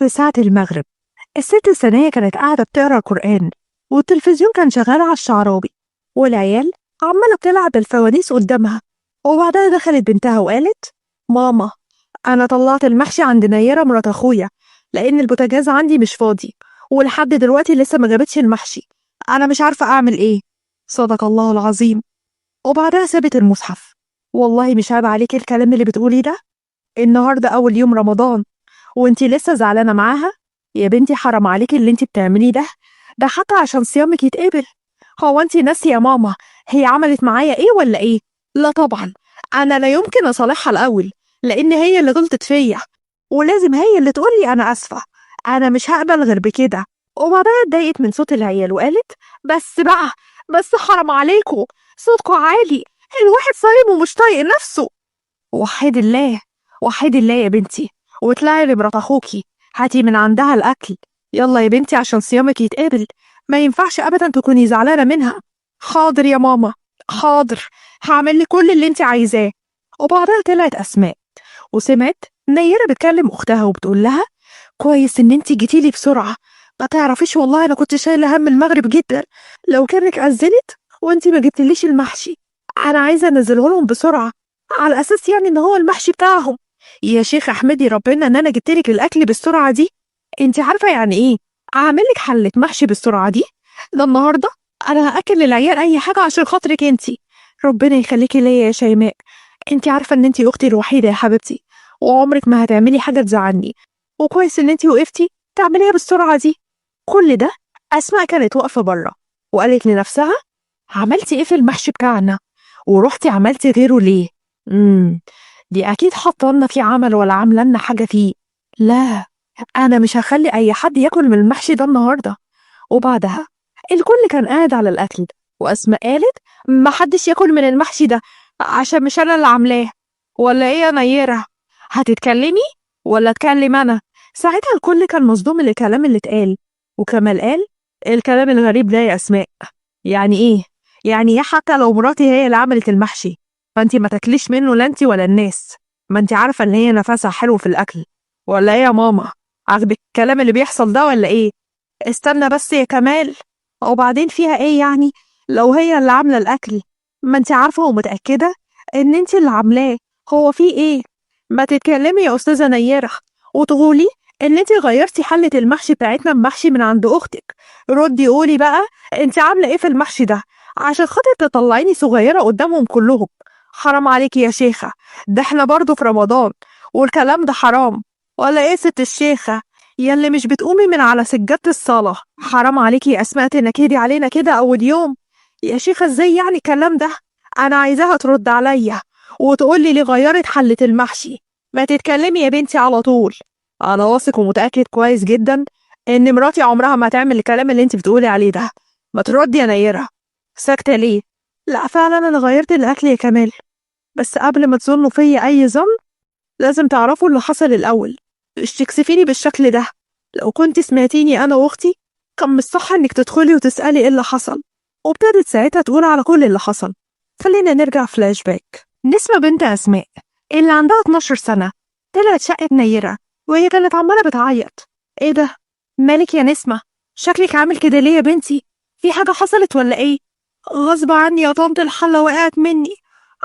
قرب ساعة المغرب. الست الثانية كانت قاعدة بتقرا القرآن، والتلفزيون كان شغال على الشعرابي، والعيال عمالة بتلعب بالفوانيس قدامها. وبعدها دخلت بنتها وقالت: ماما، أنا طلعت المحشي عند نيرة مرات أخويا، لأن البوتاجاز عندي مش فاضي، ولحد دلوقتي لسه ما جابتش المحشي. أنا مش عارفة أعمل إيه. صدق الله العظيم. وبعدها سابت المصحف. والله مش عيب عليك الكلام اللي بتقولي ده؟ النهارده أول يوم رمضان وانتي لسه زعلانة معاها؟ يا بنتي حرام عليكي اللي انتي بتعمليه ده، ده حتى عشان صيامك يتقبل. هو انتي ناسية يا ماما هي عملت معايا ايه ولا ايه؟ لا طبعا، انا لا يمكن اصالحها الاول، لان هي اللي غلطت فيا، ولازم هي اللي تقولي انا اسفة. انا مش هقبل غير بكده. وبعدها اتضايقت من صوت العيال وقالت: بس بقى، بس حرام عليكم، صوتكم عالي، الواحد صايم ومش طايق نفسه. وحيد الله، وحيد الله يا بنتي، واطلعي لمرات اخوكي هاتي من عندها الاكل. يلا يا بنتي عشان صيامك يتقبل، ما ينفعش ابدا تكوني زعلانه منها. حاضر يا ماما، حاضر، هعمل لك كل اللي انت عايزاه. وبعدها طلعت اسماء وسمعت نيره بتكلم اختها وبتقول لها: كويس ان انت جيتيلي بسرعه، ما تعرفيش والله انا كنت شايله هم المغرب جدا، لو كانك اذنت وانت ما جبتليش المحشي، انا عايزه انزله لهم بسرعه على اساس يعني ان هو المحشي بتاعهم. يا شيخ احمدي ربنا ان انا جبتلك الاكل بالسرعه دي، انت عارفه يعني ايه اعمل لك حله محشي بالسرعه دي؟ ده النهارده انا هاكل للعيال اي حاجه عشان خاطرك انت. ربنا يخليكي ليا يا شيماء، انت عارفه ان انت اختي الوحيده يا حبيبتي، وعمرك ما هتعملي حاجه تزعلني، وكويس ان انت وقفتي تعمليها بالسرعه دي. كل ده اسماء كانت واقفه بره وقالت لنفسها: عملتي ايه في المحشي بتاعنا ورحتي عملتي غيره ليه؟ دي اكيد حاطه لنا فيه عمل ولا عامله لنا حاجه فيه. لا، انا مش هخلي اي حد ياكل من المحشي ده النهارده. وبعدها الكل كان قاعد على الاكل، واسماء قالت: ما حدش ياكل من المحشي ده عشان مش انا اللي عاملاه، ولا ايه يا نيره؟ هتتكلمي ولا اتكلم انا؟ ساعتها الكل كان مصدوم من الكلام اللي اتقال، وكمال قال: الكلام الغريب ده يا اسماء يعني ايه؟ يعني ايه حتى لو مراتي هي اللي عملت المحشي فانتي ما تاكليش منه لا انتي ولا الناس؟ ما انتي عارفه ان هي نفسها حلو في الاكل، ولا ايه يا ماما؟ عاجبك الكلام اللي بيحصل ده ولا ايه؟ استنى بس يا كمال، وبعدين فيها ايه يعني لو هي اللي عامله الاكل؟ ما انتي عارفه ومتاكده ان انتي اللي عاملاه، هو في ايه؟ ما تتكلمي يا استاذه نيره وتقولي ان انتي غيرتي حله المحشي بتاعتنا بمحشي من عند اختك. ردي قولي بقى انتي عامله ايه في المحشي ده عشان خاطر تطلعيني صغيره قدامهم كلهم. حرام عليكي يا شيخه، ده احنا برضو في رمضان والكلام ده حرام، ولا ايه ست الشيخه ياللي مش بتقومي من على سجادة الصلاة؟ حرام عليكي يا أسماء تنكدي علينا كده أول يوم. يا شيخة ازاي يعني الكلام ده؟ أنا عايزاها ترد عليا وتقولي لي غيرت حلة المحشي. ما تتكلمي يا بنتي على طول. أنا واثق ومتأكد كويس جدا إن مراتي عمرها ما تعمل الكلام اللي انت بتقولي عليه ده. ما تردي يا نيرة، ساكتة ليه؟ لا فعلا أنا غيرت الأكل يا كمال، بس قبل ما تظنوا فيا أي ظن لازم تعرفوا اللي حصل الأول. مش تكسفيني بالشكل ده، لو كنت سمعتيني أنا وأختي كان مش صح إنك تدخلي وتسألي إيه اللي حصل. وابتدت ساعتها تقول على كل اللي حصل. خلينا نرجع فلاش باك. نسمة بنت أسماء اللي عندها 12 سنة طلعت شقة نيرة وهي كانت عمالة بتعيط. إيه ده؟ مالك يا نسمة؟ شكلك عامل كده ليه يا بنتي؟ في حاجة حصلت ولا إيه؟ غصب عني يا طنط، الحلة وقعت مني،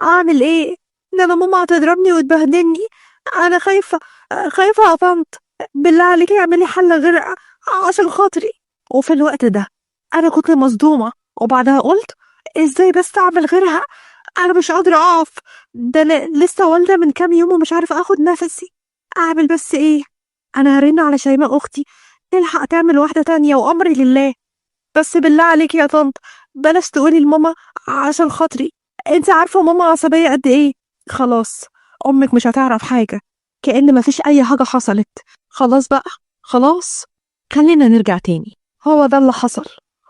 أعمل إيه؟ ده أنا ماما هتضربني وتبهدلني، أنا خايفة، خايفة يا طنط، بالله عليكي اعملي حلة غير عشان خاطري. وفي الوقت ده أنا كنت مصدومة، وبعدها قلت إزاي بس أعمل غيرها؟ أنا مش قادرة أقف، ده أنا لسه والدة من كام يوم ومش عارفة أخد نفسي، أعمل بس إيه؟ أنا هرن على شيماء أختي تلحق تعمل واحدة تانية وأمري لله. بس بالله عليك يا طنط بلاش تقولي لماما عشان خاطري، انت عارفة ماما عصبية قد ايه. خلاص امك مش هتعرف حاجة، كأن مفيش اي حاجة حصلت. خلاص بقى، خلاص. خلينا نرجع تاني. هو ده اللي حصل،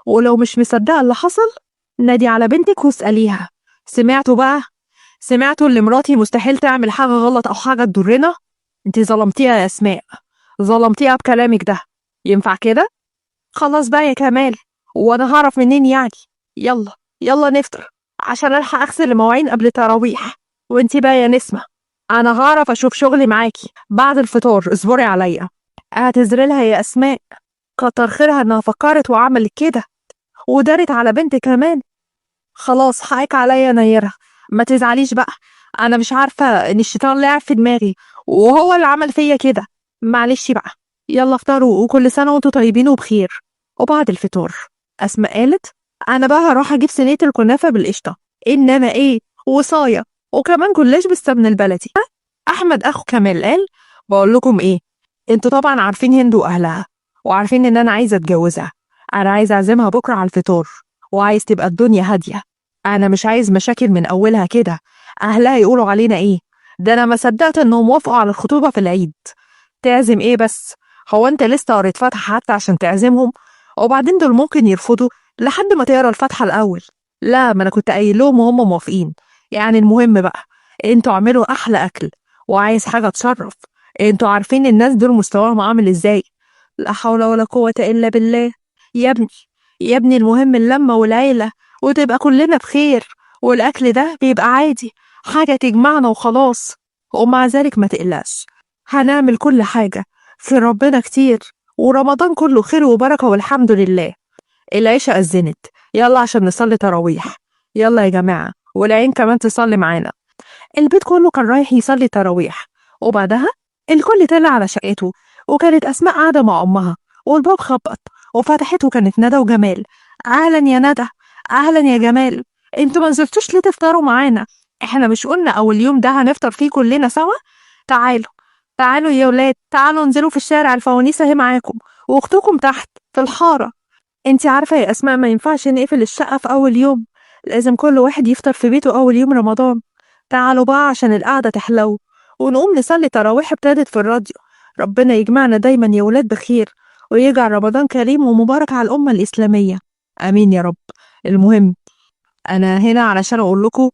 ولو مش مصدقة اللي حصل نادي على بنتك واسأليها. سمعتوا بقى؟ سمعتوا اللي مراتي مستحيل تعمل حاجة غلط او حاجة تضرنا؟ انت ظلمتيها يا اسماء، ظلمتيها بكلامك ده. ينفع كده؟ خلاص بقى يا كمال، وانا هعرف منين يعني؟ يلا يلا نفطر عشان الحق اغسل المواعين قبل التراويح. وانتي بقى يا نسمة انا هعرف اشوف شغلي معاكي بعد الفطار، اصبري عليا. اعتذري لها يا أسماء، كتر خيرها إنها فكرت وعملت كده ودارت على بنت كمان. خلاص حقك عليا يا نيرة، ما تزعليش بقى، أنا مش عارفة إن الشيطان لعب في دماغي وهو اللي عمل فيا كده، معلش بقى. يلا افطروا وكل سنة وانتوا طيبين وبخير. وبعد الفطار أسماء قالت أنا بقى هروح أجيب صينية الكنافة بالقشطة، إنما إيه وصاية، وكمان جلاش بالسمن البلدي. أحمد أخو كمال قال بقول لكم إيه، انتوا طبعا عارفين هند وأهلها وعارفين إن أنا عايزة أتجوزها، أنا عايزة أعزمها بكرة على الفطار وعايز تبقى الدنيا هادية، أنا مش عايز مشاكل من أولها كده، أهلها يقولوا علينا إيه، ده أنا ما صدقت إنهم وافقوا على الخطوبة في العيد. تعزم إيه بس، هو أنت لسه قريت فاتحة حتى عشان تعزمهم؟ وبعدين دول ممكن يرفضوا لحد ما تقرا الفاتحة الأول. لا ما أنا كنت قايل لهم وهم موافقين يعني. المهم بقى انتوا اعملوا أحلى أكل، وعايز حاجة تشرف، انتوا عارفين الناس دول مستواهم عامل إزاي. لا حول ولا قوة إلا بالله. يا ابني يا ابني المهم اللمة والعيلة وتبقى كلنا بخير، والأكل ده بيبقى عادي، حاجة تجمعنا وخلاص. ومع ذلك ما تقلقش، هنعمل كل حاجة في ربنا كتير، ورمضان كله خير وبركة والحمد لله. العشاء أذنت، يلا عشان نصلي تراويح، يلا يا جماعة، والعين كمان تصلي معانا. البيت كله كان رايح يصلي تراويح، وبعدها الكل طلع على شقته، وكانت أسماء قاعدة مع أمها، والباب خبط وفتحته كانت ندى وجمال. أهلا يا ندى، أهلا يا جمال، انتوا ما نزلتوش ليه تفطروا معانا؟ احنا مش قلنا أول يوم ده هنفطر فيه كلنا سوا؟ تعالوا تعالوا يا ولاد، تعالوا انزلوا في الشارع، الفوانيس اهي معاكم واختكم تحت في الحارة. انت عارفة يا أسماء ما ينفعش نقفل الشقة في أول يوم، لازم كل واحد يفطر في بيته أول يوم رمضان. تعالوا بقى عشان القعدة تحلو ونقوم نصلي تراويح ابتدت في الراديو. ربنا يجمعنا دايما يا ولاد بخير، ويجعل رمضان كريم ومبارك على الأمة الإسلامية، آمين يا رب. المهم أنا هنا علشان أقول لكم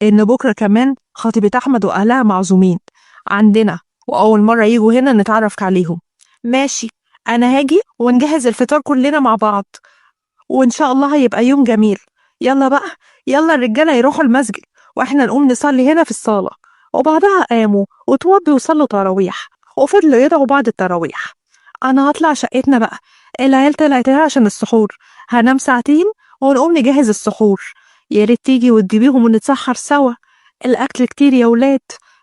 إن بكرة كمان خطيبة أحمد وأهلها معزومين عندنا، وأول مرة يجوا هنا نتعرف عليهم. ماشي، أنا هاجي ونجهز الفطار كلنا مع بعض، وإن شاء الله هيبقى يوم جميل. يلا بقى، يلا الرجالة يروحوا المسجد وإحنا نقوم نصلي هنا في الصالة. وبعدها قاموا وتوضوا وصلوا تراويح، وفضلوا يدعوا بعد التراويح. أنا هطلع شقتنا بقى، العيال طلعت هنا عشان السحور، هنام ساعتين ونقوم نجهز السحور. يا ريت تيجي وتجيبيهم ونتسحر سوا، الأكل كتير يا ولاد،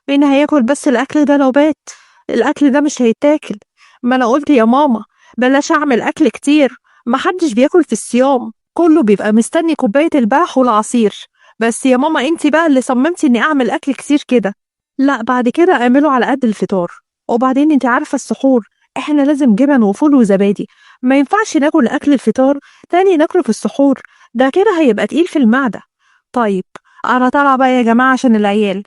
مين هياكل بس الأكل ده لو بات؟ الأكل ده مش هيتاكل. ما أنا قلت يا ماما بلاش أعمل أكل كتير، محدش بياكل في الصيام، كله بيبقى مستني كوباية البلح والعصير. بس يا ماما انتي بقى اللي صممتي اني اعمل اكل كتير كده. لا بعد كده اعمله على قد الفطار. وبعدين انتي عارفة السحور احنا لازم جبن وفول وزبادي، ما ينفعش ناكل اكل الفطار تاني ناكله في السحور، ده كده هيبقى تقيل في المعدة. طيب انا طالعة بقى يا جماعة عشان العيال،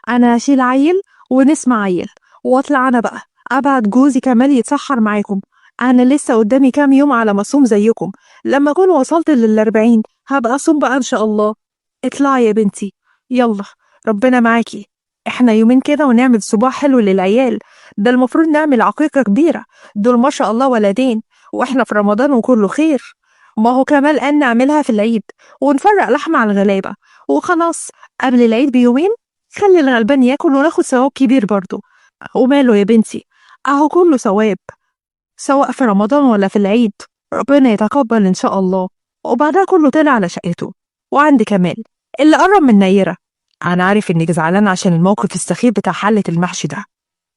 انا هشيل عيل ونسمع عيل، واطلع انا بقى ابعت جوزي كمال يتسحر معاكم. انا لسه قدامي كام يوم على ما اصوم زيكم، لما اكون وصلت لل40 هبقى اصوم بقى ان شاء الله. اطلعي يا بنتي، يلا ربنا معاكي. احنا يومين كده ونعمل صباح حلو للعيال، ده المفروض نعمل عقيقة كبيرة، دول ما شاء الله ولدين واحنا في رمضان وكله خير. ما هو كمال قال نعملها في العيد ونفرق لحمة على الغلابة وخلاص، قبل العيد بيومين خلي الغلبان ياكل وناخد ثواب كبير برضه. وماله يا بنتي، اهو كله ثواب سواء في رمضان ولا في العيد، ربنا يتقبل إن شاء الله. وبعدها كله طلع على شقته. وعند كمال اللي قرب من نيرة، أنا عارف إنك زعلانة عشان الموقف السخيف بتاع حلة المحشي ده،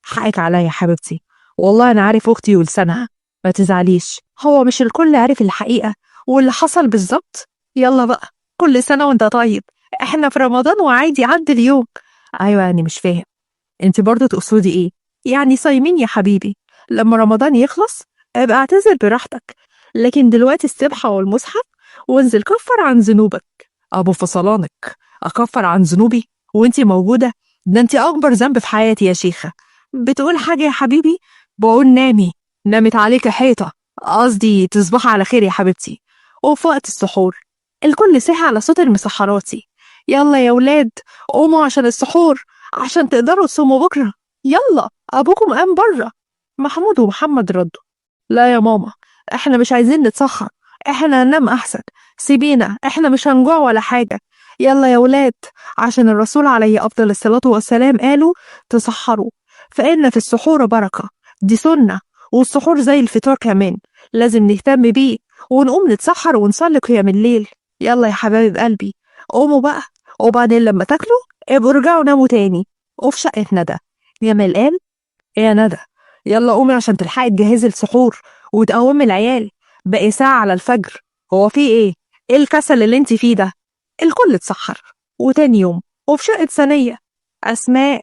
حقك عليا يا حبيبتي، والله أنا عارف أختي ولسانها، ما تزعليش، هو مش الكل عارف الحقيقة واللي حصل بالظبط. يلا بقى كل سنة وانت طيب، احنا في رمضان وعادي عدي اليوم. أيوة يعني مش فاهم انت برضه تقصدي ايه؟ يعني صايمين يا حبيبي، لما رمضان يخلص ابقى اعتذر براحتك، لكن دلوقتي السبحة والمصحف وانزل كفر عن ذنوبك. ابو فصلانك، اكفر عن ذنوبي وانتي موجودة؟ ده انتي اكبر ذنب في حياتي يا شيخة. بتقول حاجة يا حبيبي؟ بقول نامي، نامت عليك حيطة، قصدي تصبحي على خير يا حبيبتي. وفي وقت السحور الكل صحي على صوت المسحراتي، يلا يا ولاد قوموا عشان السحور، عشان تقدروا تصوموا بكرة، يلا أبوكم قام بره. محمود ومحمد ردوا، لا يا ماما احنا مش عايزين نتسحر، احنا هننام أحسن، سيبينا احنا مش هنجوع ولا حاجة. يلا يا ولاد عشان الرسول عليه أفضل الصلاة والسلام قالوا تسحروا فإن في السحور بركة، دي سنة، والسحور زي الفطار كمان لازم نهتم بيه، ونقوم نتسحر ونصلي قيام الليل. يلا يا حبايب قلبي قوموا بقى، وبعدين لما تاكلوا ابقوا ارجعوا ناموا تاني. وفي شقة ندى جمال قال ايه يا ندى، يلا قومي عشان تلحقي تجهزي السحور وتقومي العيال، باقي ساعة على الفجر. هو في ايه؟ ايه الكسل اللي انت فيه ده؟ الكل اتسحر. وتاني يوم وفي شقة سنية، أسماء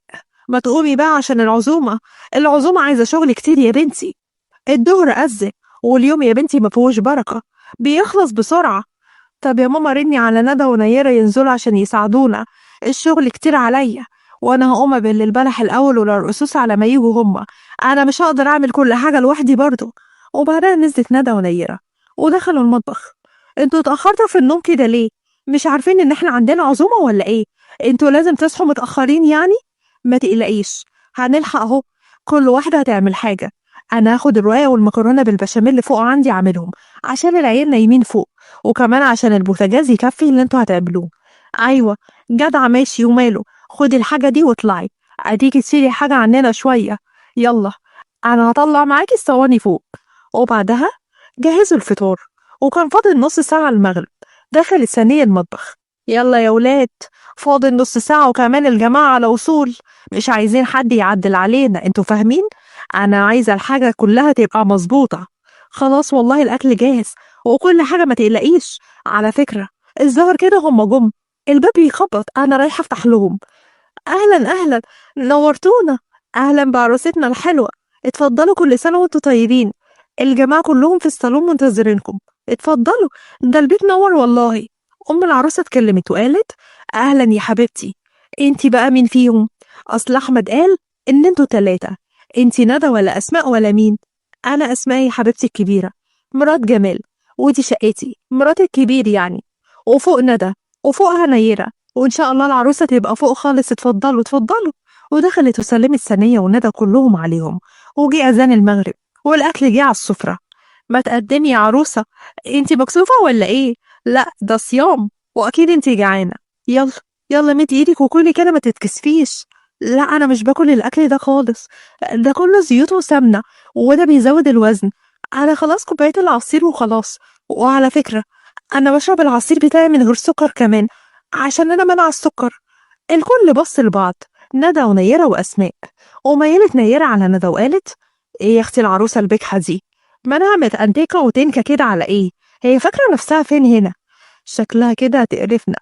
ما تقومي بقى عشان العزومة، العزومة عايزة شغل كتير يا بنتي. الظهر أذن واليوم يا بنتي ما فيهوش بركة، بيخلص بسرعة. طب يا ماما رني على ندى ونيرة ينزلوا عشان يساعدونا، الشغل كتير عليا، وانا هقوم ابل البلح الاول والرقصوص على ما يجوا هما، انا مش هقدر اعمل كل حاجة لوحدي برضو. وبعدها نزلت ندى ونيرة ودخلوا المطبخ. انتوا اتأخرتوا في النوم كده ليه؟ مش عارفين ان احنا عندنا عزومة ولا ايه؟ انتوا لازم تصحوا متأخرين يعني؟ ما تقلقيش هنلحق اهو، كل واحدة هتعمل حاجة. انا هاخد الرقاق والمكرونة بالبشاميل فوق عندي اعملهم عشان العيال نايمين فوق، وكمان عشان البوتاجاز يكفي اللي انتوا هتعملوه. ايوه جدعة ماشي وماله، خدي الحاجة دي واطلعي، اديكي تشيلي حاجة عننا شوية. يلا انا هطلع معاكي الصواني فوق. وبعدها جهزوا الفطار، وكان فاضل نص ساعة المغرب. دخلت ثانية المطبخ. يلا يا ولاد فاضل نص ساعة وكمان الجماعة على وصول، مش عايزين حد يعدل علينا، انتوا فاهمين؟ انا عايزة الحاجة كلها تبقى مظبوطة. خلاص والله الاكل جاهز وكل حاجة ما تقلقيش. على فكرة الظاهر كده هما جم، الباب بيخبط، انا رايحة افتح لهم. اهلا اهلا نورتونا، اهلا بعروستنا الحلوة، اتفضلوا كل سنة وانتوا طيبين، الجماعة كلهم في الصالون منتظرينكم، اتفضلوا ده البيت نور والله. ام العروسة اتكلمت وقالت اهلا يا حبيبتي، انتي بقى مين فيهم؟ اصل احمد قال ان انتوا 3، انتي ندى ولا اسماء ولا مين؟ انا اسماء يا حبيبتي الكبيرة، مرات جمال، ودي شقتي مرات الكبير يعني، وفوق ندى وفوقها نيرة، وإن شاء الله العروسة تبقى فوق خالص، اتفضلوا اتفضلوا. ودخلت وسلمت سنية وندى كلهم عليهم، وجي أذان المغرب والأكل جه على السفرة. ما تقدمي يا عروسة، انتي مكسوفة ولا ايه؟ لا ده صيام وأكيد انتي جعانة، يلا يلا مدي ايدك وكلي كده ما تتكسفيش. لا أنا مش باكل الأكل ده خالص، ده كله زيوت وسمنة وده بيزود الوزن، أنا خلاص كوباية العصير وخلاص. وعلى فكرة أنا بشرب العصير بتاعي من غير سكر كمان عشان أنا منع السكر. الكل بص لبعض، ندى ونيرة وأسماء، وميلت نيرة على ندى وقالت إيه يا أختي العروسة البجحة دي، ما نعمت أنتيكا وتنكة كده على إيه؟ هي فاكرة نفسها فين هنا؟ شكلها كده هتقرفنا،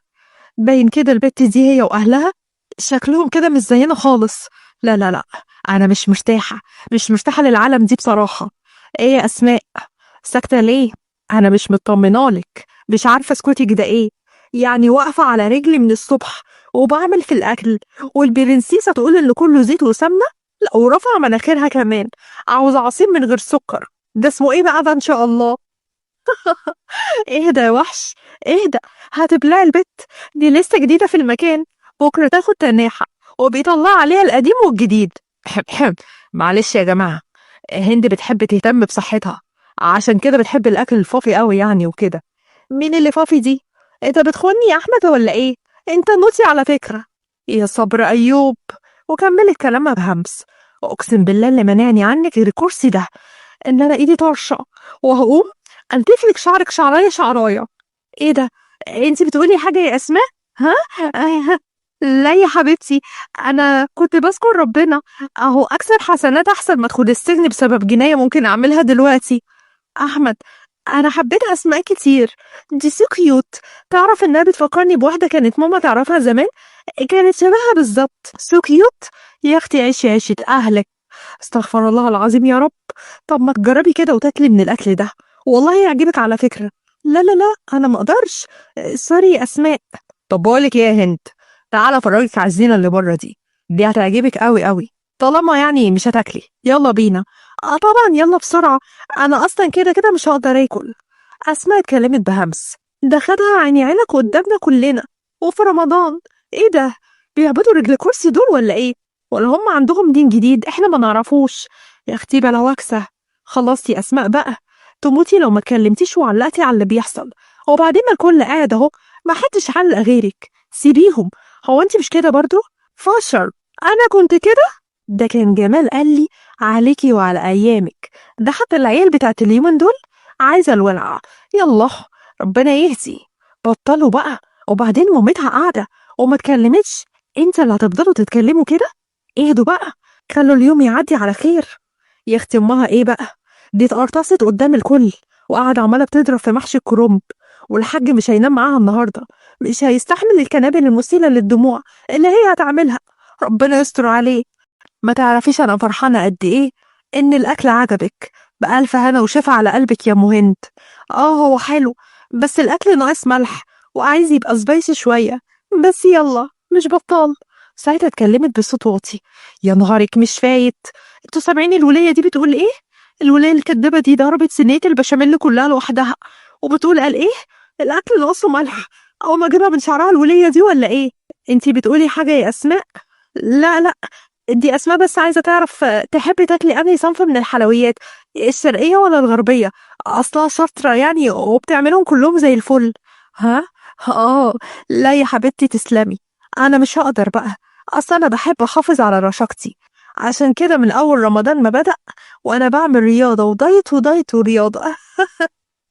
باين كده البت دي هي وأهلها شكلهم كده مش زينا خالص. لا لا لا أنا مش مرتاحة، مش مرتاحة للعالم دي بصراحة. إيه يا أسماء ساكتة ليه؟ أنا مش مطمنالك، مش عارفة اسكتك ده إيه يعني، واقفة على رجلي من الصبح وبعمل في الأكل والبرنسيسة تقول إن كله زيت وسمنة، لا ورفع مناخيرها كمان، عاوزة عصير من غير سكر، ده اسمه إيه بقى ده إن شاء الله؟ اهدى يا وحش اهدى، هتبلع البت دي لسه جديدة في المكان، بكرة تاخد تناحة وبيطلع عليها القديم والجديد. معلش يا جماعة، هند بتحب تهتم بصحتها عشان كده بتحب الأكل الفافي قوي يعني وكده. مين اللي فافي دي؟ انت بتخوني يا أحمد ولا ايه؟ انت نوتي على فكرة يا صبر أيوب. وكملت كلامها بهمس، أقسم بالله اللي منعني عنك غير الكرسي ده، إن أنا إيدي طرشة وهقوم أنتفلك شعرك شعراية شعراية. إيه ده؟ أنت بتقولي حاجة يا أسماء؟ ها؟ لا يا حبيبتي أنا كنت بذكر ربنا، أهو أكثر حسنات أحسن ما أدخل السجن بسبب جناية ممكن أعملها دلوقتي. أحمد أنا حبيت أسماء كتير، دي so cute، تعرف إنها بتفكرني بواحدة كانت ماما تعرفها زمان، كانت شبهها بالظبط، so cute يا أختي، عيشي عيشة أهلك، استغفر الله العظيم يا رب. طب ما تجربي كده وتاكلي من الأكل ده والله يعجبك على فكرة. لا لا لا أنا ما أقدرش، sorry يا أسماء. طب بقولك إيه يا هند، تعالى أفرجك على الزينة اللي بره دي، دي هتعجبك قوي قوي، طالما يعني مش هتاكلي. يلا بينا. اه طبعا يلا بسرعة، أنا أصلا كده كده مش هقدر آكل. أسماء اتكلمت بهمس، ده خدها عيني عينك قدامنا كلنا وفي رمضان، ايه ده بيعبدوا رجل كرسي دول ولا ايه؟ ولا هم عندهم دين جديد احنا ما نعرفوش؟ يا اختي بلا وكسة. خلاص يا أسماء بقى، تموتي لو ما اتكلمتيش وعلقتي على اللي بيحصل، وبعدين ما الكل قاعد اهو، ما حدش علق غيرك، سيبيهم. هو انت مش كده برضو؟ فشر انا كنت كده؟ ده كان جمال قال لي عليكي وعلى أيامك، ده حتى العيال بتاعت اليومين دول عايزة الولعة. يلا ربنا يهدي، بطلوا بقى. وبعدين مامتها قاعدة وما اتكلمتش، انت اللي هتفضلوا تتكلموا كده؟ اهدوا بقى، خلوا اليوم يعدي على خير. يا اختي امها ايه بقى دي، اتقرطست قدام الكل وقاعدة عمالة بتضرب في محشي الكرنب، والحاج مش هينام معاها النهاردة، مش هيستحمل الكنابل المسيلة للدموع اللي هي هتعملها، ربنا يستر عليه. ما تعرفيش انا فرحانة قد ايه ان الاكل عجبك، بألف هنا وشفا على قلبك يا مهند. اه هو حلو، بس الاكل ناقص ملح وعايز يبقى spicy شوية، بس يلا مش بطال. ساعتها اتكلمت بصوت واطي، يا نهارك مش فايت، انتوا سامعين الولية دي بتقول ايه؟ الولية الكدابة دي ضربت صينية البشاميل كلها لوحدها وبتقول قال ايه؟ الاكل ناقصه ملح، او ما اجيبها من شعرها الولية دي ولا ايه؟ انتي بتقولي حاجة يا اسماء؟ لا لا، دي أسماء بس عايزة تعرف تحبي تاكلي أنهي صنف من الحلويات، الشرقية ولا الغربية؟ أصلها شاطرة يعني وبتعملهم كلهم زي الفل. ها؟ آه، لا يا حبيبتي تسلمي، أنا مش هقدر بقى، أصل أنا بحب أحافظ على رشاقتي، عشان كده من أول رمضان ما بدأ وأنا بعمل رياضة ودايت ودايت ورياضة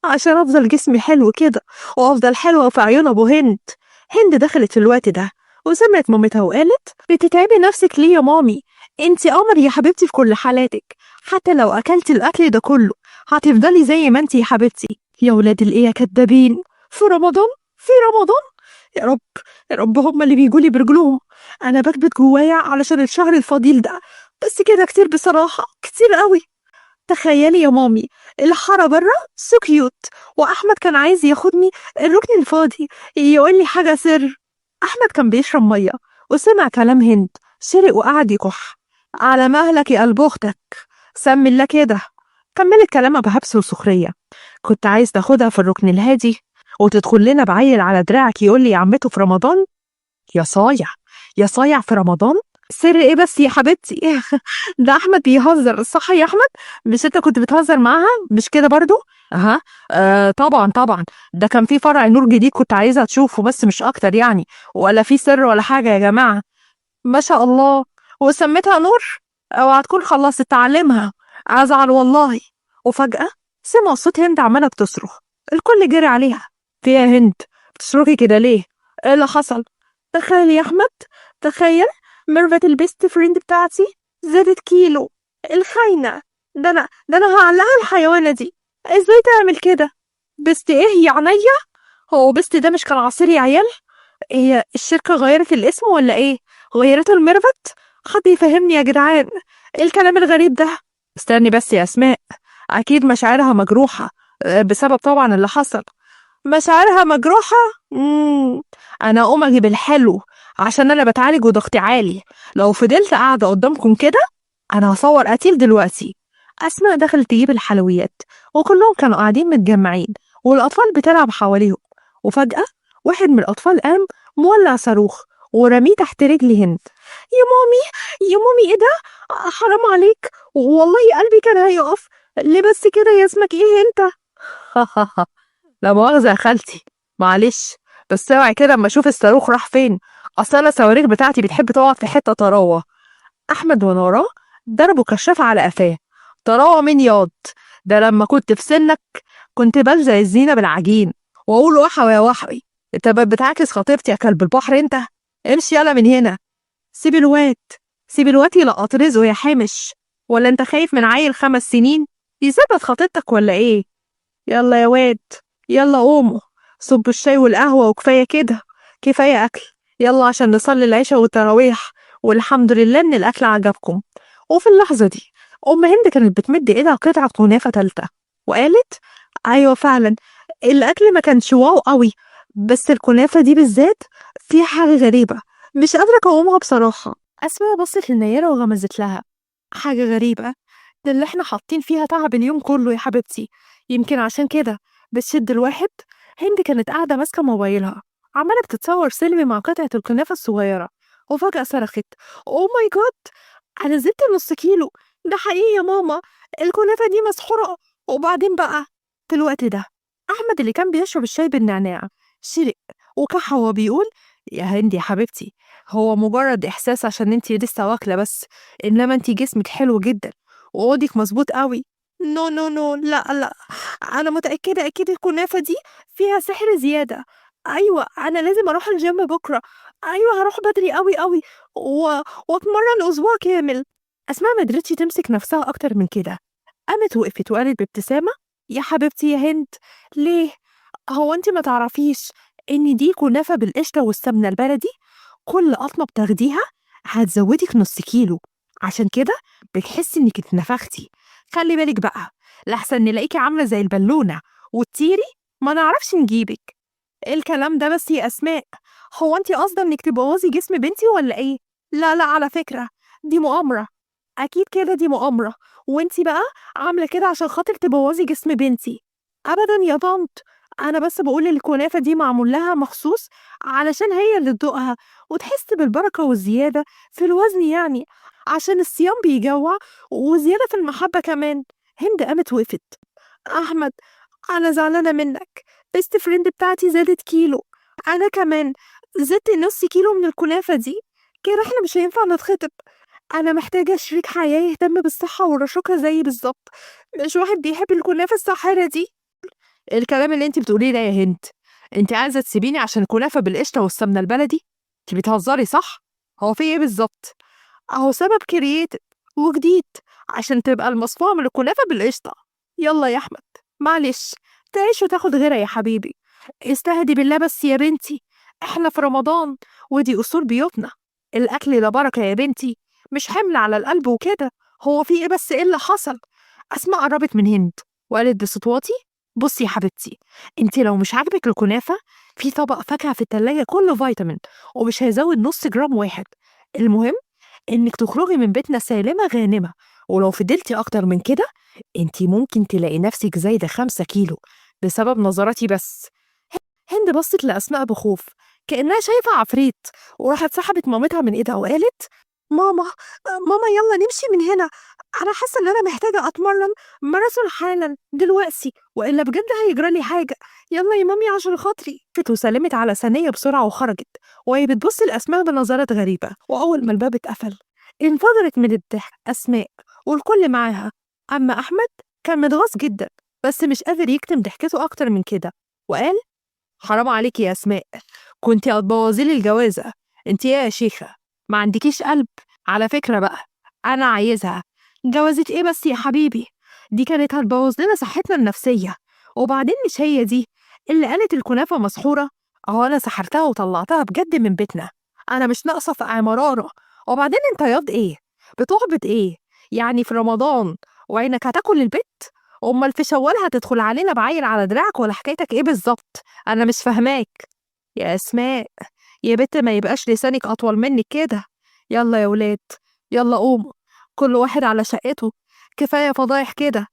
عشان أفضل جسمي حلو كده وأفضل حلوة في عيون أبو هند. هند دخلت في الوقت ده وسمعت مامتها وقالت بتتعبي نفسك ليه يا مامي؟ انتي قمر يا حبيبتي في كل حالاتك، حتى لو أكلتي الأكل ده كله هتفضلي زي ما انتي يا حبيبتي. يا ولاد الإيه يا كدابين، في رمضان، في رمضان، يا رب يا رب هما اللي بيجولي برجلهم، أنا بكبت جوايا علشان الشهر الفضيل ده، بس كده كتير بصراحة، كتير قوي. تخيلي يا مامي الحارة بره so cute، وأحمد كان عايز ياخدني الركن الفاضي يقول لي حاجة سر. أحمد كان بيشرب مية وسمع كلام هند، شرق وقعد يكح. على مهلك يا قلب أختك، سمي الله كده. كملت كلامها بهبس وسخرية، كنت عايز تاخدها في الركن الهادي وتدخل لنا بعيل على دراعك يقول لي يا عمته في رمضان؟ يا صايع يا صايع في رمضان؟ سر ايه بس يا حبيبتي؟ ده احمد بيهزر صح يا احمد؟ مش انت كنت بتهزر معاها مش كده برضو؟ اها آه طبعا طبعا، ده كان في فرع نور جديد كنت عايزه تشوفه بس مش اكتر يعني، ولا في سر ولا حاجه يا جماعه. ما شاء الله، وسميتها نور؟ اوعى تكون خلصت تعلمها، ازعل والله. وفجاه سمع صوت هند عماله بتصرخ، الكل جري عليها. في يا هند بتصرخي كده ليه؟ ايه اللي حصل؟ تخيل يا احمد، تخيل ميرفت ال best friend بتاعتي زادت كيلو، الخاينة، ده انا هعلقها الحيوانة دي، ازاي تعمل كده؟ best ايه يا عينيا؟ هو best ده مش كان عصير يا عيال؟ هي الشركة غيرت الاسم ولا ايه؟ غيرته الميرفت؟ حد يفهمني يا جدعان، ايه الكلام الغريب ده؟ استني بس يا اسماء، اكيد مشاعرها مجروحة بسبب طبعا اللي حصل. مشاعرها مجروحة؟ انا اقوم اجيب الحلو عشان انا بتعالج وضغطي عالي، لو فضلت قاعدة قدامكم كده انا هصور قتيل دلوقتي. اسماء دخلت تجيب الحلويات وكلهم كانوا قاعدين متجمعين والاطفال بتلعب حواليهم، وفجأة واحد من الاطفال قام مولع صاروخ ورميه تحت رجل هند. يا مامي يا مامي ايه ده؟ حرام عليك والله قلبي كان هيقف. ليه بس كده يا اسمك ايه انت؟ لا مؤاخذة يا خالتي، معلش بس اوعي كده اما اشوف الصاروخ راح فين، اصل انا الصواريخ بتاعتي بتحب تقعد في حتة طراوة. احمد ونوراه ضربوا كشاف على قفاه. طراوة مين ياض؟ ده لما كنت في سنك كنت بلزق الزينة بالعجين واقول وحوي يا وحوي، انت بتعاكس خطيبتي يا كلب البحر انت، امشي يلا من هنا. سيب الواد، سيب الواد يلقط رزقه يا حامش، ولا انت خايف من عيل 5 سنين يثبت خطيبتك ولا ايه؟ يلا يا واد يلا قوموا صبوا الشاي والقهوة وكفاية كده، كفاية أكل، يلا عشان نصلي العشاء والتراويح، والحمد لله إن الأكل عجبكم. وفي اللحظة دي أم هند كانت بتمد إيدها قطعة كنافة تالتة وقالت أيوة فعلا الأكل ما كانش واو قوي، بس الكنافة دي بالذات فيها حاجة غريبة مش قادرة أقاومها بصراحة. أسماء بصت للنيرة وغمزت لها، حاجة غريبة ده اللي احنا حاطين فيها تعب اليوم كله يا حبيبتي، يمكن عشان كده بتشد الواحد. هند كانت قاعدة ماسكة موبايلها عمالة بتتصور سيلفي مع قطعة الكنافة الصغيرة، وفجأة صرخت oh my God أنا زدت نص كيلو، ده حقيقي يا ماما الكنافة دي مسحورة. وبعدين بقى في الوقت ده أحمد اللي كان بيشرب الشاي بالنعناع شرق وكح وهو بيقول يا هند يا حبيبتي، هو مجرد إحساس عشان أنتِ لسه واكلة بس، إنما أنتِ جسمِك حلو جدًا وأوضك مضبوط أوي. no no no، لأ لأ، أنا متأكدة أكيد الكنافة دي فيها سحر زيادة. أيوه أنا لازم أروح الجيم بكرة، أيوه هروح بدري أوي أوي وأتمرن أسبوع كامل. أسماء ما قدرتش تمسك نفسها أكتر من كده، قامت وقفت وقالت بابتسامة: يا حبيبتي يا هند، ليه؟ هو أنتِ ما تعرفيش إن دي كنافة بالقشطة والسمنة البلدي؟ كل قطمة بتاخديها هتزودك نص كيلو، عشان كده بتحسي إنك اتنفختي. خلي بالك بقى لحسن نلاقيكي عاملة زي البالونة وتطيري ما نعرفش نجيبك. إيه الكلام ده بس يا أسماء؟ هو أنتِ قاصدة إنك تبوظي جسم بنتي ولا إيه؟ لا لا، على فكرة دي مؤامرة، أكيد كده دي مؤامرة، وأنتِ بقى عاملة كده عشان خاطر تبوظي جسم بنتي. أبداً يا طنط، أنا بس بقول الكنافة دي معمول لها مخصوص علشان هي اللي تدوقها وتحس بالبركة والزيادة في الوزن، عشان الصيام بيجوع وزيادة في المحبة كمان. هند قامت وقفت. أحمد أنا زعلانة منك، best friend بتاعتي زادت كيلو، أنا كمان زدت نص كيلو من الكنافة دي، كده احنا مش هينفع نتخطب. أنا محتاجة شريك حياة يهتم بالصحة والرشاقة زيي بالظبط، مش واحد بيحب الكنافة الساحرة دي. الكلام اللي انت بتقوليه ده يا هند، انت عايزة تسيبيني عشان كنافة بالقشطة والسمنة البلدي؟ انت بتهزري صح؟ هو في ايه بالظبط؟ اهو سبب creative وجديد عشان تبقى المصفوعة من الكنافة بالقشطة. يلا يا أحمد معلش، تعيش وتاخد غيرها يا حبيبي. استهدي بالله بس يا بنتي، احنا في رمضان ودي أصول بيوتنا، الأكل ده بركة يا بنتي، مش حمل على القلب وكده. هو في ايه بس؟ ايه اللي حصل؟ أسماء قربت من هند وقالت بصوت واطي: بصي يا حبيبتي، انت لو مش عاجبك الكنافة في طبق فاكهة في التلاجة كله فيتامين ومش هيزود نص جرام واحد. المهم انك تخرجي من بيتنا سالمة غانمة، ولو فضلتي اكتر من كده انت ممكن تلاقي نفسك زايدة 5 كيلو بسبب نظراتي بس. هند بصت لأسماء بخوف كأنها شايفة عفريت، وراحت سحبت مامتها من ايدها وقالت: ماما ماما يلا نمشي من هنا، أنا حاسة إن أنا محتاجة أتمرن ماراثون حالا دلوقتي، وإلا بجد هيجرى لي حاجة. يلا يا مامي عشان خاطري. وسلمت على ثانية بسرعة وخرجت وهي بتبص لأسماء بنظرات غريبة. وأول ما الباب اتقفل انفجرت من الضحك أسماء والكل معاها. أما أحمد كان متغاظ جدا بس مش قادر يكتم ضحكته أكتر من كده، وقال: حرام عليكي يا أسماء، كنتي هتبوظي لي الجوازة. انتي يا شيخة ما عندكيش قلب. على فكرة بقى أنا عايزها. جوازة إيه بس يا حبيبي؟ دي كانت هتبوظ لنا صحتنا النفسية. وبعدين مش هي دي اللي قالت الكنافة مسحورة؟ أهو أنا سحرتها وطلعتها بجد من بيتنا، أنا مش ناقصة في مرارة. وبعدين أنت ياض إيه؟ بتعبط إيه؟ يعني في رمضان وعينك هتاكل البيت؟ أمال في شوال هتدخل علينا بعيل على دراعك ولا حكايتك إيه بالظبط؟ أنا مش فاهماك يا أسماء يا بت، ما يبقاش لسانك أطول منك كده. يلا يا ولاد يلا قوموا، كل واحد على شقته، كفاية فضايح كده.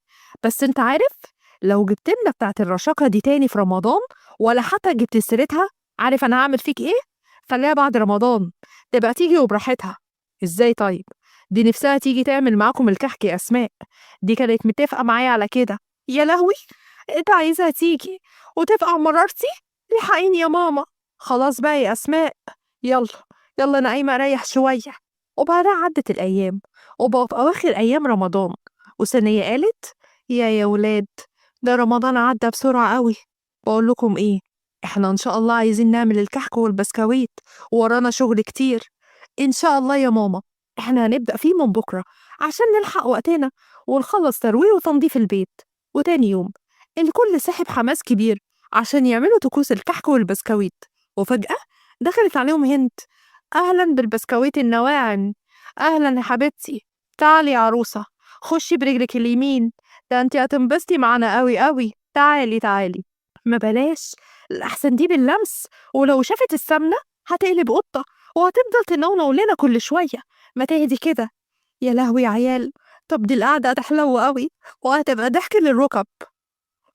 بس انت عارف لو جبت لنا بتاعت الرشاقة دي تاني في رمضان ولا حتى جبت سيرتها، عارف أنا هعمل فيك إيه؟ خليها بعد رمضان تبقى تيجي وبراحتها. إزاي طيب؟ دي نفسها تيجي تعمل معاكم الكحك يا أسماء، دي كانت متفقة معايا على كده. يا لهوي، انت عايزها تيجي وتفقع مرارتي؟ الحقيني يا ماما. خلاص بقى يا أسماء، يلا يلا أنا قايمة أريح شوية. وبعدها عدت الأيام وبقوا في أواخر أيام رمضان، وسنية قالت: يا ولاد ده رمضان عدى بسرعة قوي. بقول لكم إيه، إحنا إن شاء الله عايزين نعمل الكحك والبسكويت وورانا شغل كتير. إن شاء الله يا ماما إحنا هنبدأ فيه من بكرة عشان نلحق وقتنا ونخلص ترويق وتنظيف البيت. وتاني يوم الكل سحب حماس كبير عشان يعملوا طقوس الكحك والبسكويت. وفجأة دخلت عليهم هند: أهلا بالبسكويت النواعم، أهلا يا حبيبتي، تعالي يا عروسة، خشي برجلك اليمين، ده انت هتنبسطي معانا قوي قوي، تعالي تعالي. ما بلاش، الأحسن دي باللمس، ولو شافت السمنة هتقلب قطة وهتفضل تنونو لنا كل شوية، ما تهدي كده. يا لهوي يا عيال، طب دي القعدة هتحلو قوي وهتبقى ضحك للركب.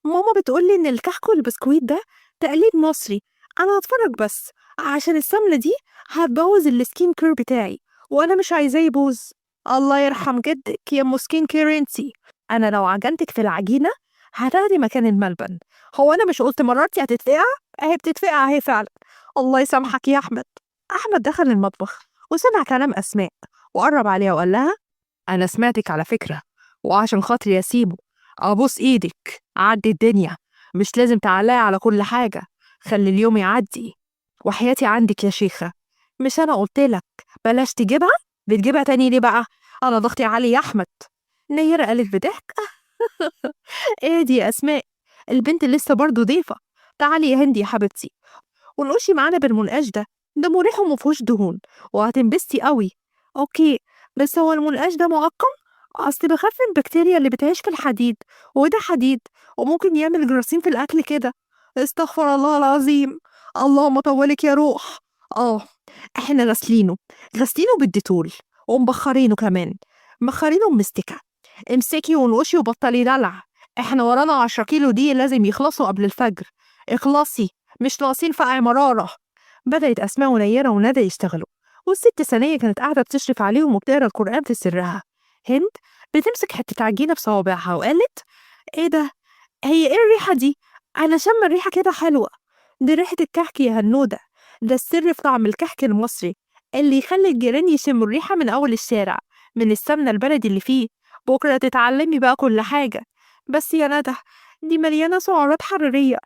ماما بتقولي إن الكحك والبسكويت ده تقليد مصري، أنا هتفرج بس عشان السمنة دي هتبوظ ال skin care بتاعي وأنا مش عايزاه يبوظ. الله يرحم جدك يا ام skin care انتي، أنا لو عجنتك في العجينة هتاخدي مكان الملبن. هو أنا مش قلت مرارتي هتتفقع؟ أهي بتتفقع أهي فعلا. الله يسامحك يا أحمد. أحمد دخل المطبخ وسمع كلام أسماء وقرب عليها وقال لها أنا سمعتك على فكرة، وعشان خاطري يا سيبو أبوس إيدك، عدي الدنيا، مش لازم تعلقي على كل حاجة، خلي اليوم يعدي. وحياتي عندك يا شيخة، مش أنا قلتلك بلاش تجيبها؟ بتجيبها تاني ليه بقى؟ أنا ضغطي عالي يا أحمد. نيرة قالت بضحك إيه دي يا أسماء، البنت لسه برضه ضيفة، تعالي يا هندي يا حبيبتي ونقشي معانا بالمنقاش ده، ده مريح ومفيهوش دهون وهتنبسطي قوي. okay، بس هو المنقاش ده معقم؟ أصل بخاف من البكتيريا اللي بتعيش في الحديد، وده حديد وممكن يعمل جراثيم في الأكل كده. استغفر الله العظيم، اللهم طولك يا روح. احنا غسلينه بالديتول ومبخرينه كمان، مبخرينه بمستكة. امسكي ونقشي وبطلي دلع، احنا ورانا 10 كيلو دي لازم يخلصوا قبل الفجر، اخلصي مش ناقصين فقع مرارة. بدأت أسماء ونيرة وندى يشتغلوا، والست سنية كانت قاعدة بتشرف عليهم وبتقرا القرآن في سرها. هند بتمسك حتة عجينة بصوابعها وقالت ايه ده؟ هي ايه الريحة دي؟ أنا شامة الريحة كده حلوة. دي ريحة الكحك يا هنودة، ده السر في طعم الكحك المصري اللي يخلي الجيران يشموا الريحة من أول الشارع، من السمنة البلدي اللي فيه. بكرة تتعلمي بقى كل حاجة. بس يا ندى دي مليانة سعرات حرارية،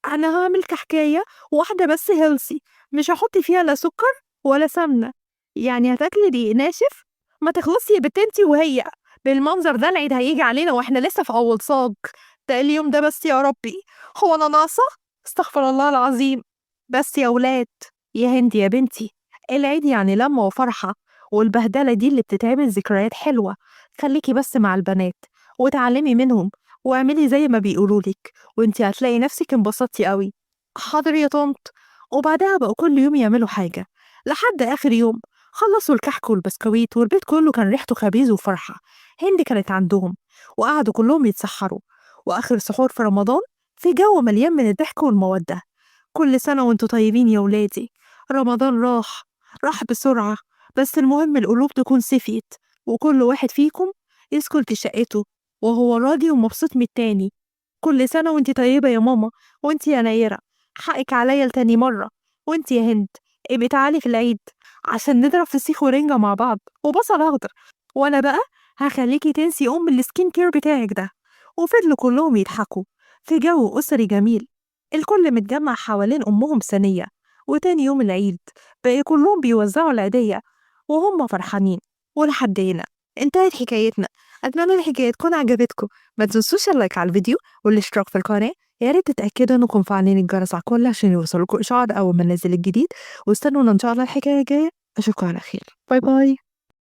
أنا هعمل كحكاية واحدة بس healthy، مش هحط فيها لا سكر ولا سمنة، يعني هتاكلي دقيق ناشف؟ ما تخلصي يا بنت انتي وهي بالمنظر ده، العيد هيجي علينا واحنا لسه في أول صاج. ده اليوم ده بس يا ربي، هو أنا ناقصة؟ استغفر الله العظيم. بس يا ولاد، يا هند يا بنتي، العيد يعني لمة وفرحة، والبهدلة دي اللي بتتعمل ذكريات حلوة. خليكي بس مع البنات وتعلمي منهم واعملي زي ما بيقولولك، وانتي هتلاقي نفسك انبسطتي قوي. حاضر يا طنط. وبعدها بقوا كل يوم يعملوا حاجة لحد آخر يوم خلصوا الكحك والبسكويت، والبيت كله كان ريحته خبيز وفرحة. هند كانت عندهم وقعدوا كلهم يتسحروا، وآخر سحور في رمضان في جو مليان من الضحك والمودة. كل سنة وانتوا طيبين يا ولادي، رمضان راح بسرعة، بس المهم القلوب تكون سفيت، وكل واحد فيكم يسكن في شقته وهو راضي ومبسوط من التاني. كل سنة وانت طيبة يا ماما، وانت يا نيرة حقك عليا لتاني مرة، وانت يا هند ابقي تعالي في العيد عشان نضرب فسيخ ورنجة مع بعض وبصل أخضر، وانا بقى هخليكي تنسي ام ال skin care بتاعك ده. وفضلوا كلهم يضحكوا في جو أسري جميل، الكل متجمع حوالين أمهم سنية. وتاني يوم العيد بقى كلهم بيوزعوا العيدية وهم فرحانين. ولحد هنا انتهت حكايتنا. أتمنى الحكاية تكون عجبتكم، ما تنسوش ال like على الفيديو والاشتراك في القناة، يا ريت تتأكدوا انكم مفعلين الجرس على الكل عشان يوصلكوا إشعار أول ما ننزل الجديد، واستنونا إن شاء الله الحكاية الجاية. أشوفكم على خير، bye bye.